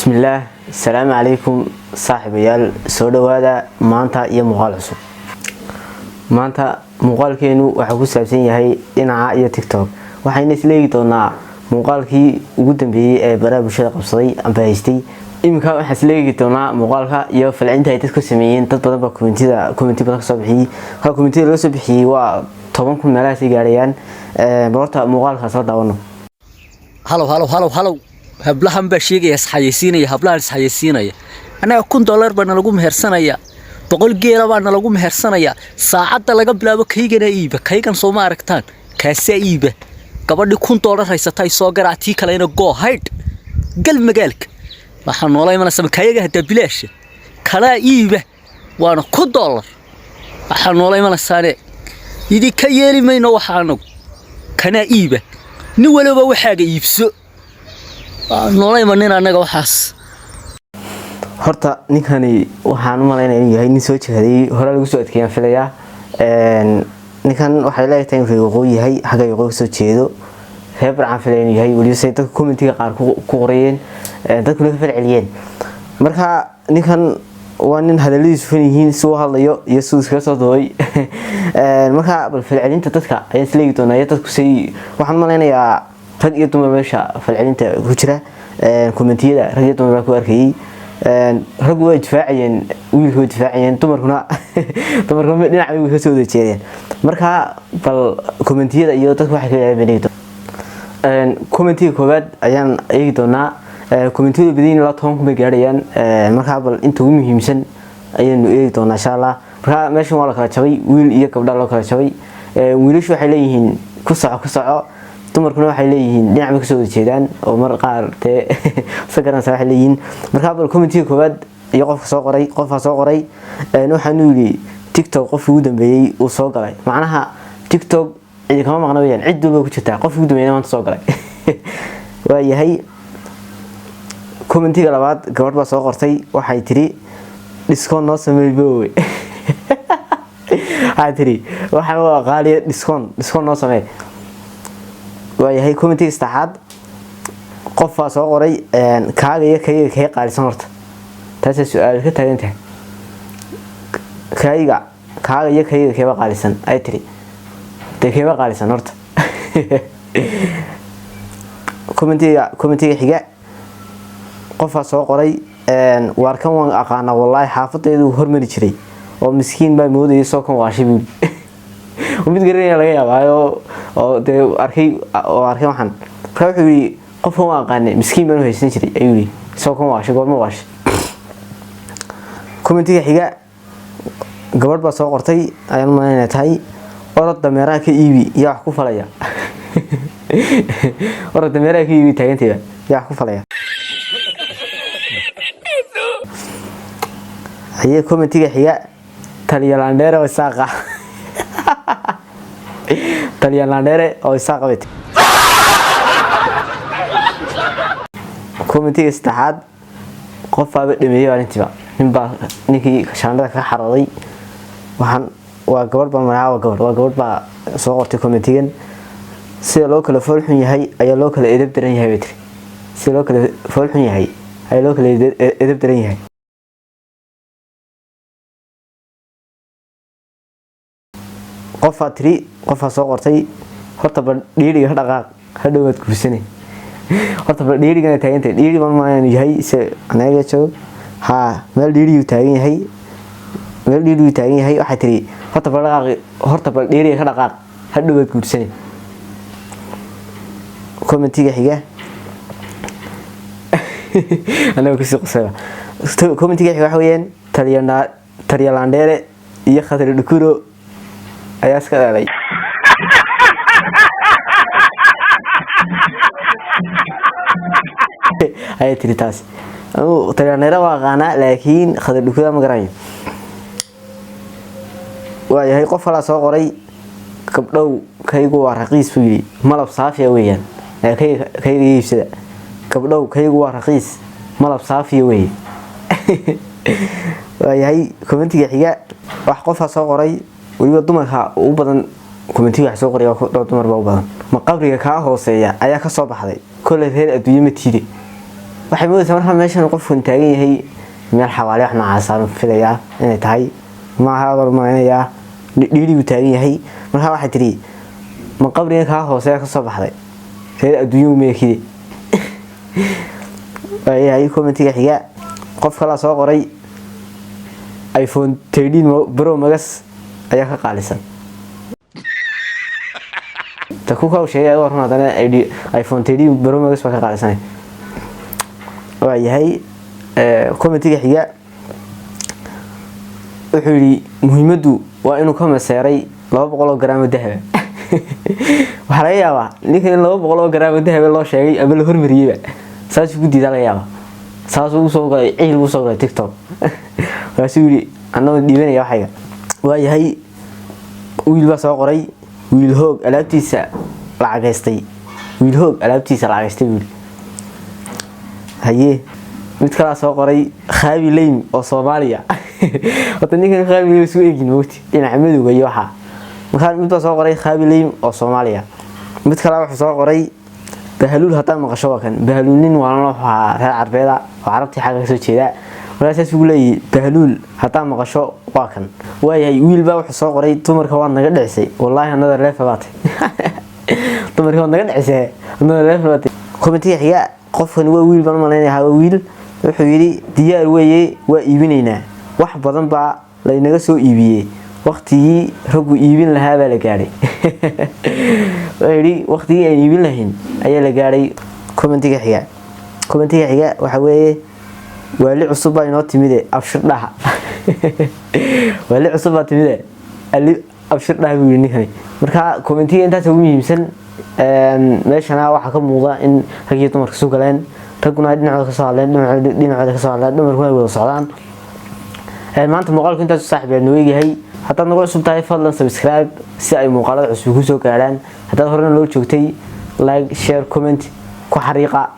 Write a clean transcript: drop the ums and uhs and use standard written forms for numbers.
Bismillaah, asalaamu calaykum saaxiibayaal, soo dhawaada maanta iyo muuqaal cusub. Maanta muuqaalkeenu waxaa ku saabsan yahay dhinaca iyo TikTok. Waxayna isleegi doonaa muuqaalkii ugu dambeeyey ee baraha bulshada qabsaday amba haystay. Iminka waxaan isleegi doonaa muuqaalka iyo falcinta ay dadku sameeyeen. Dad badan baa commentida, comment badan kasoo bixiyey. Halka commentida laga soo bixiyey waa 10,000 meelahaas ay gaarayaan. Bal horta muuqaalkaas la daawano. Halow, halow, halow, halow! Hablahan baa sheegaya, isxayeysiinaya, hablahan isxayeysiinaya. Annaga $1000 baa nalagu mehersanaya, 100 geela baa nalagu mehersanaya. Saacadda laga bilaabo kaygana iiba, kaygan soo ma aragtaan? Kaasaa iiba. Gabadhii $1000 haysatay soo garaac, tii kalena go haydh, gal magaalka. Waxaa noola imanaysa makayaga haddaa bilaasha kalaa iiba, waana $1000. Waxaa noola imanaysaane idinka yeeli mayno. Waxa anagu kanaa iiba, nin waliba waxaaga iibso. Noola imanin annaga waxaas. Horta ninkani waxaan u malaynaya inuu yahay nin soo jihaday, hore lagu soo adkeeyaan filayaa. Ninkan waxay leedahay inuu reer waqooyi yahay, xagga waqooyi kasoo jeedo, reer Barcaan filaya inuu yahay. Weliba say dadka commentiga qaar ku qorayeen, dadkuna ka falceliyeen. Marka ninkan waa nin hadaladiisu fan yihiin, si uu hadlayo iyo siduu iskaga soo duubay. Marka bal falcelinta dadka ayaan isleegi doonaa iyo dadku say. Waxaan u malaynayaa rag iyo dumar meesha falcelinta ku jira. Commentiyada rag iyo dumar baa ku arkayay. Raggu way difaacayeen wiilka, way difaacayeen, dumarkuna dhinac bay ka soo wada jeedeen. Marka bal commentiyada iyo dadku waxay ka yidhahdeen. Commentiga koowaad ayaan eegi doonaa. Commentiyada badan ilaa 10,000 bay gaadhayaan. Markaa bal inta ugu muhiimsan ayaynu eegi doonaa, insha Allah. Marka meeshan waa la kala jabay, wiil iyo gabdha loo kala jabay. Wiilashu waxay leeyihiin ku soco, ku soco. Dumarkuna waxay leeyihiin dhinac bay kasoo wada jeedaan, oo mar qaar dee sa garanaysa waxay leeyihiin. Markaa bal commentiga koowaad iyo qofka soo qoray. Qofaa soo qoray, waxaanu yidhi: "TikTok qofkii ugu dambeeyey uu soo galay." Macnaha TikTok cidi kama maqna weyaan, cid walba ku jirtaa, qofkii ugu dambeeyna maanta soo galay waayahay. Commentiga labaad gabadh baa soo qortay, waxay tiri: "Discount noo sameey bowe." Waxay tiri: "Waxaan waa qaaliya, discount, discount noo samee." Waayahay. Commentiga saddexaad qof baa soo qoray: "Kaaga iyo kayga kee qaalisan?" Horta taasaa su-aal ka taagan tahay. Kayga, kaaga iyo kayga keeba qaalisan, ay tiri. Dee keeba qaalisan horta? Commentiga xiga qofaa soo qoray: "Waar kan waan aqaana wallaahi, xaafadeedu hormari jiray oo miskiin baa moodayay, soo kan waashay," buuli. Mid garanaya laga yaabaayo oo dee arkay, oo arkay waxaan. Marka wuxuu yidhi: "Qofkan waan aqaanay, miskiin baan u haysan jiray," ayuu yidhi, "soo kan waashay, goorma waashay?" Commentiga xiga gabadh baa soo qortay, ayaan malaynaya tahay: "Orod dameeraha ka iibi, yaa wax ku falaya? Orod dameeraha ka iibi," taagantayba, "yaa wax ku falaya?" Haye, commentiga xiga: "Talyalandheere oo isaaqa, talyalandheere oo isaaqa," bay tiri. Commentiga saddexaad qof baaba dhameeyey arrintiiba, ninbaa ninkii shaandhada kaga xarooday. Waxaan waa gabadh baa magaca, waa gabadh, waa gabadh baa soo qortay commentigan: "Sida loo kala fool xun yahay ayaa loo kala edeb daran yahay," bay tiri. "Sida loo kala fool xun yahay ayaa loo kala edeb daran yahay." Qofaa tiri, qofaa soo qortay: "Horta bal dhiiriga ha dhaqaaq, hadhow waad guursane." Horta bal dhiirigana taagantahay, dhiiri baan maayanu yahay se anaga joog haa, meel dhiiriyuu taagan yahay, meel dhiiriyuu taagan yahay. Waxay tiri: "Horta bal dhaqaaq, horta bal dhiiriga ka dhaqaaq, hadhow waad guursane." Commentiga xiga anaga kusii qosayba. Commentiga xiga waxa weeyaan: "Talyalandheere iyo Khatri Dhukuro ayaa iska dhalay." Ayay tiri taasi. Anuu talyalandheere waa aqaanaa, laakiin Khatri Dhukuro ma garanayo. Waayahay. Qof kalaa soo qoray: "Gabdhow, kaygu waa raqiis," buu yidhi, "malab saafiya weeyaan, ee kayga iibsada. Gabdhow, kaygu waa raqiis, malab saafiya weeye." Waayahay. Commentiga xiga wax qofaa soo qoray, weliba dumarka ugu badan commentiga wax soo qoray, waa dumar baa u badan: "Ma qabriga kaa hooseeya ayaa ka soo baxday? Kolley reer adduunye ma tiide." Waxay moodaysaa markaa meeshan qofkan taagan yahay meel xawaale wax noocaasaan filayaa inay tahay, maaha adoo malaynayaa dhiiriguu taagan yahay. Markaa waxay tidhi, ma qabriga kaa hooseeya kasoo baxday? Reer adduunyadu meekide. Waayahay, commentiga xiga qof kalaa soo qoray, iPhone 13 Pro Max ayaa ka qaalisan. Ta ku kaw sheegay adoo run, haddana iPhone 13 Pro Max baa ka qaalisanay. Waayahay, commentiga xiga wuxuu yidhi, muhiimaddu waa inuu ka maseeray 200 oo garaam oo dahaba. Waxaa laga yaabaa ninkan in 200 oo garaam oo dahaba loo sheegay ama la hormariyeyba, saasuu ku diidaa laga yaabaa. Saasuu usoo galay, ciil buu usoo galay TikTok, markaasuu yidhi, anagoo dhiibanaya waxayga. Waayahay, wiil baa soo qoray, wiil hoog alaabtiisa lacagaystay, wiil hoog alaabtiisa lacagaystay buu yidhi. Haye, mid kalaa soo qoray, Khabi Leym oo Soomaaliya. Horta ninkan Khabi Leym isku egin mogti dhinaca madowga iyo waxaa. Markaa mid baa soo qoray Khabi Leym oo Soomaaliya. Mid kalaa wuxuu soo qoray, Bahaluul haddaad maqasho waa kan. Bahaluul nin waalana wuxuu ahaa reer Carbeeda oo Carabtii xagga kasoo jeeda. Markaa saas ugu leeyahay, Bahaluul haddaad maqasho waa kan. Waayahay, wiil baa wuxuu soo qoray, dumarka waad naga dhicisay wallaahi, another level baatay, dumarka waad naga dhicisay, another level baatay. Commentiga xiga, qofkan waa wiil baan u malaynayaa, waa wiil. Wuxuu yidhi, diyaar weeye, waa iibinaynaa, wax badan baa laynaga soo iibiyey, waqtigii raggu iibin lahaa baa la gaadhay. Wuxuu yidhi, waqtigii aan iibin lahayn ayaa la gaadhay. Commentiga xiga waxa weeye, waali cusub baa inoo timide, abshir dhaha. Waali cusub baa timide, ali abshir dhaha, buu yidhi ninkani. Marka commentiga intaas ugu muhiimsan. Meeshana waxaa ka muuqda in rag iyo dumarka isu galeen, ragguna ay dhinacooda kasoo hadleen, dhinacooda kasoo hadleen, dumarkuna ay wada socdaan. Maanta muuqaalku intaas, saaxib, yaa noo eegyahay. Haddaad nagu cusub tahay, fadlan subscribe si ay muuqaalada cusub kusoo gaadhaan. Haddaad horena loo joogtay, like, share, comment ku xariiqa.